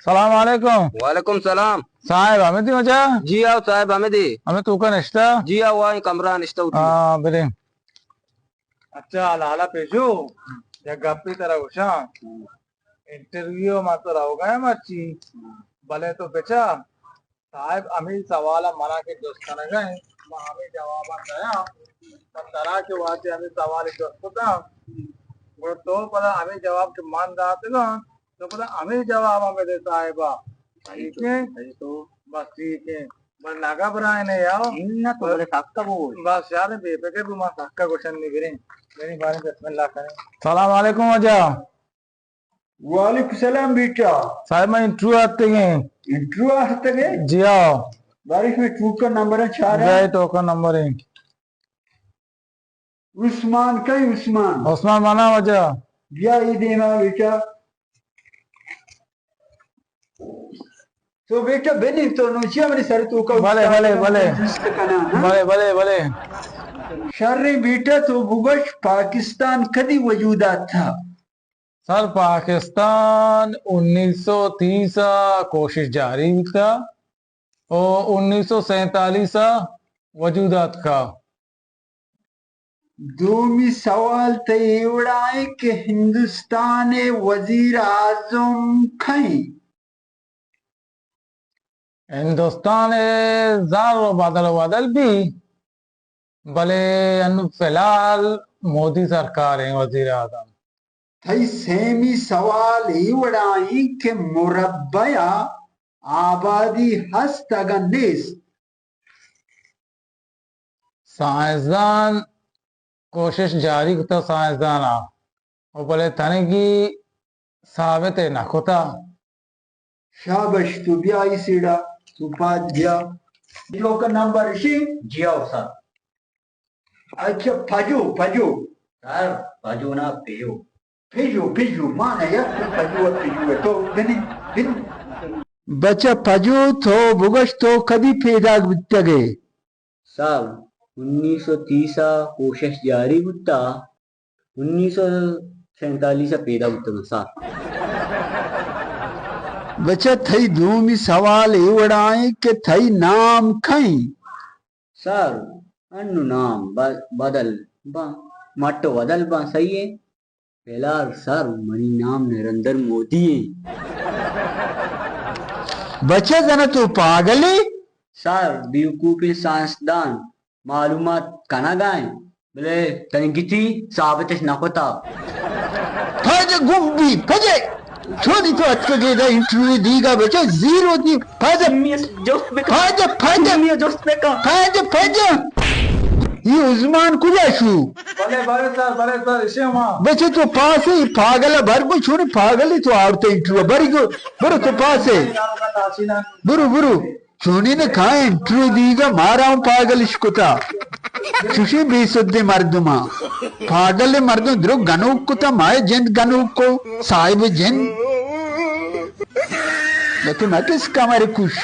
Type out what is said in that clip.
سلام علیکم۔ وعلیکم سلام۔ صاحب حمیدی وجہ؟ جی آؤ صاحب حمیدی۔ ہمیں توکا نشتہ؟ جی آؤ، آئیں کمرہ نشتہ ہوتی۔ ہاں، برے۔ اچھا، لالا پیشو، یک گپے ترا گوشاں۔ انٹرویو ما تو روگا ایں مرچی، بلے تو بچار، صاحب ہمے سوال ءَ منا کہ جست کنگ ءَ اِنت، ما ہمے جواب ءَ دیاں۔ پہ ترا کہ واجہ ہمے سوال جست کتاں، گڑا تو پدا ہمے جواب کہ من داتگاں، تو پدا ہمے جواب ءَ بدے صاحب ءَ۔ ٹھیک ہے؟ بس ٹھیک ہے۔ بس نہ گھبرائے نہ یاؤ۔ نہ تو بلے سکا بول۔ بس یار بے فکر بو، ما سکا گوشن نگریں۔ میری بارے بسم اللہ کریں۔ سلام علیکم واجہ۔ وعلیکم سلام بیٹا۔ صاحب، من انٹرویو آتکگیں۔ انٹرویو آتکگے؟ جی ہاں۔ بارش میں ٹوکن نمبر ہے چار ہے۔ جی، ٹوکن نمبر ہے۔ عثمان کئی عثمان؟ عثمان منا وجہ۔ بیا ای دیما بیٹا۔ تو بیٹا بنی تو نو چیا منی سر تو کا بلے، بلے، بلے۔ جست کنا نا؟ بلے، بلے، بلے۔ شریں بیٹا تو بگش پاکستان کدی وجود آتا؟ سر، پاکستان انیس سو تیس ءَ کوشش جاری بوتا و انیس سو سینتالیس ءَ وجود آتکا۔ دومی سوال تئی اے وڑا ایں کہ ہندوستان ءِ وزیر اعظم کئے؟ ہندوستان ءِ زر و بدل و بدل بی، بلے انو فی الحال مودی سرکار ایں وزیر اعظم۔ تئی سیمی سوال اے وڑا ایں کہ مربع ءَ آبادی ہست اگاں نیست؟ سائنسدان کوشش جاری کتا سائنسدان ءَ، و بلے تنگی ثابت ءَ نہ کتا۔ شابش، تو بیا ای سیڑا، تو پاد بیا۔ جو کا نمبر اشی؟ جی آؤ سر۔ اچھا، پجو، پجو۔ سر، پجو نا، پیو۔ پجو، پجو، مانا یک پجو، پجو، تو بنی، بنی۔ بچہ پجو، تو بگش تو کدی پیداک بیتگے؟ سر، انیس سو تیس ءَ کوشش جاری بوتا، انیس سو سینتالیس ءَ پیدا بوتگاں سر۔ بچہ تئی دومی سوال اے وڑا ایں کہ تئی نام کئیں؟ سر، انو نام ب-، بدل باں، مٹ و بدل باں، صحیح ہے؟ فی الحال سر، منی نام نریندر مودی ایں۔ بچہ زاناں تو پاگل ئے؟ سر، بیوقوفیں سائنسدان معلومات کنگا ایں، بلے تنگی ثابتش نہ کتا۔ پاجہ گمبی، پاجہ چونی تو اتکگے دا انٹرویو دیگا بچہ زیرو دی۔ پاجہ، پاجہ، پاجہ، پاجہ، پاجہ۔ یہ عثمان کجا شو؟ بلے، بلے سر، بلے سر، اشے ما۔ بچہ تو پاسے، پاگل بر کو چھوڑے، پاگل تو آورتے انٹرویو۔ بری کو، برو تو پاسے۔ برو، برو۔ چونی نے کہاں انٹرویو دیگا، مارا ہم پاگل اش کتا۔ چوشیں بے سدیں مردماں۔ پاگل مردم درو گنوک کتا، مائے جند گنوک کو، صاحب جند۔ لکہ مکس کمر کشت۔